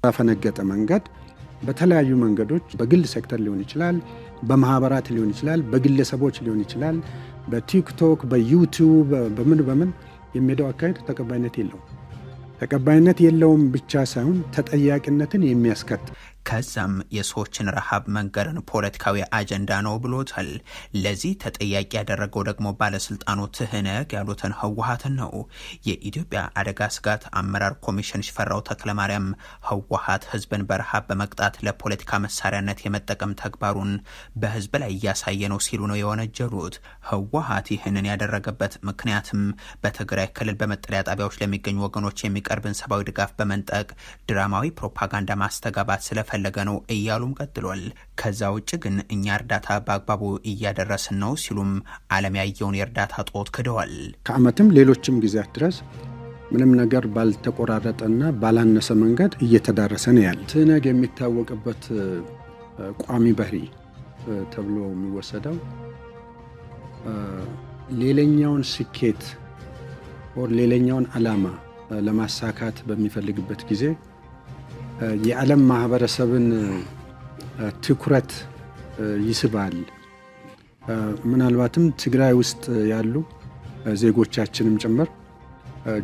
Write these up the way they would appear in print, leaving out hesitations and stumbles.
ባፈነገጠ መንገድ በተለያዩ መንገዶች በግል ሴክተር ሊሆን ይችላል፣ በማህበራት ሊሆን ይችላል፣ በግለሰቦች ሊሆን ይችላል፣ በቲክቶክ፣ በዩቲዩብ፣ በምን በምን የሚሄደው አካሄድ ተቀባይነት የለውም። ተቀባይነት የለውም ብቻ ሳይሆን ተጠያቂነትን የሚያስከትል። ከዛም የሰዎችን ረሃብ መንገርን ፖለቲካዊ አጀንዳ ነው ብሎታል። ለዚህ ተጠያቂ ያደረገው ደግሞ ባለስልጣኑ ትህነግ ያሉትን ህወሀትን ነው። የኢትዮጵያ አደጋ ስጋት አመራር ኮሚሽን ሽፈራው ተክለማርያም ህወሀት ህዝብን በረሃብ በመቅጣት ለፖለቲካ መሳሪያነት የመጠቀም ተግባሩን በህዝብ ላይ እያሳየ ነው ሲሉ ነው የወነጀሉት። ህወሀት ይህንን ያደረገበት ምክንያትም በትግራይ ክልል በመጠለያ ጣቢያዎች ለሚገኙ ወገኖች የሚቀርብን ሰብአዊ ድጋፍ በመንጠቅ ድራማዊ ፕሮፓጋንዳ ማስተጋባት ስለፈለገ ነው እያሉም ቀጥሏል። ከዛ ውጭ ግን እኛ እርዳታ በአግባቡ እያደረስን ነው ሲሉም ዓለም ያየውን የእርዳታ ጦት ክደዋል። ከአመትም ሌሎችም ጊዜያት ድረስ ምንም ነገር ባልተቆራረጠና ባላነሰ መንገድ እየተዳረሰ ነው ያለ። ትህነግ የሚታወቅበት ቋሚ ባህሪ ተብሎ የሚወሰደው ሌላኛውን ስኬት or ሌላኛውን ዓላማ ለማሳካት በሚፈልግበት ጊዜ የዓለም ማህበረሰብን ትኩረት ይስባል። ምናልባትም ትግራይ ውስጥ ያሉ ዜጎቻችንም ጭምር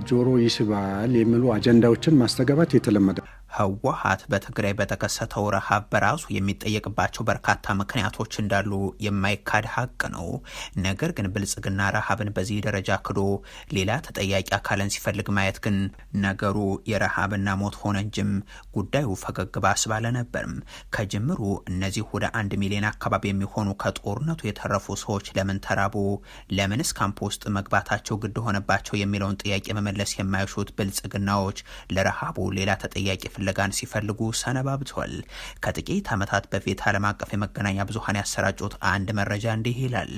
ጆሮ ይስባል የሚሉ አጀንዳዎችን ማስተጋባት የተለመደ። ህወሀት በትግራይ በተከሰተው ረሃብ በራሱ የሚጠየቅባቸው በርካታ ምክንያቶች እንዳሉ የማይካድ ሀቅ ነው። ነገር ግን ብልጽግና ረሃብን በዚህ ደረጃ ክዶ ሌላ ተጠያቂ አካልን ሲፈልግ ማየት ግን ነገሩ የረሃብና ሞት ሆነ እንጂም ጉዳዩ ፈገግ ባስባለ ነበርም። ከጅምሩ እነዚህ ወደ 1 ሚሊዮን አካባቢ የሚሆኑ ከጦርነቱ የተረፉ ሰዎች ለምን ተራቡ፣ ለምንስ ካምፕ ውስጥ መግባታቸው ግድ ሆነባቸው የሚለውን ጥያቄ መመለስ የማይሹት ብልጽግናዎች ለረሃቡ ሌላ ተጠያቂ ፍለጋን ሲፈልጉ ሰነባብቷል። ከጥቂት ዓመታት በፊት ዓለም አቀፍ የመገናኛ ብዙኃን ያሰራጩት አንድ መረጃ እንዲህ ይላል።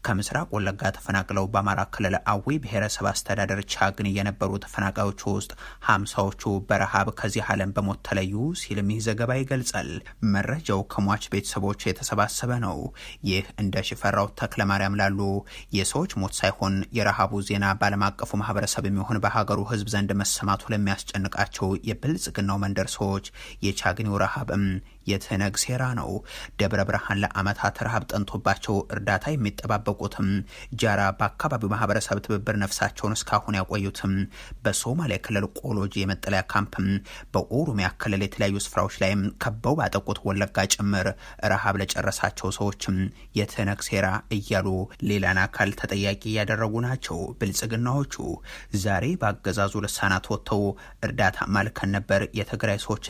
ከምስራቅ ወለጋ ተፈናቅለው በአማራ ክልል አዊ ብሔረሰብ አስተዳደር ቻግኒ የነበሩ ተፈናቃዮች ውስጥ 50ዎቹ በረሃብ ከዚህ ዓለም በሞት ተለዩ ሲልም ይህ ዘገባ ይገልጻል። መረጃው ከሟች ቤተሰቦች የተሰባሰበ ነው። ይህ እንደ ሽፈራው ተክለማርያም ላሉ የሰዎች ሞት ሳይሆን የረሃቡ ዜና በዓለም አቀፉ ማህበረሰብ የሚሆን በሀገሩ ህዝብ ዘንድ መሰማቱ ለሚያስጨንቃቸው የብልጽግናው መንደር ሰዎች የቻግኒው ረሃብም የትህነግ ሴራ ነው። ደብረ ብርሃን ለዓመታት ረሃብ ጠንቶባቸው እርዳታ የሚጠባበቁትም፣ ጃራ በአካባቢው ማህበረሰብ ትብብር ነፍሳቸውን እስካሁን ያቆዩትም፣ በሶማሊያ ክልል ቆሎጂ የመጠለያ ካምፕም፣ በኦሮሚያ ክልል የተለያዩ ስፍራዎች ላይም ከበው ባጠቁት ወለጋ ጭምር ረሃብ ለጨረሳቸው ሰዎችም የትህነግ ሴራ እያሉ ሌላን አካል ተጠያቂ እያደረጉ ናቸው። ብልጽግናዎቹ ዛሬ በአገዛዙ ልሳናት ወጥተው እርዳታ ማልከን ነበር የትግራይ ሰዎችን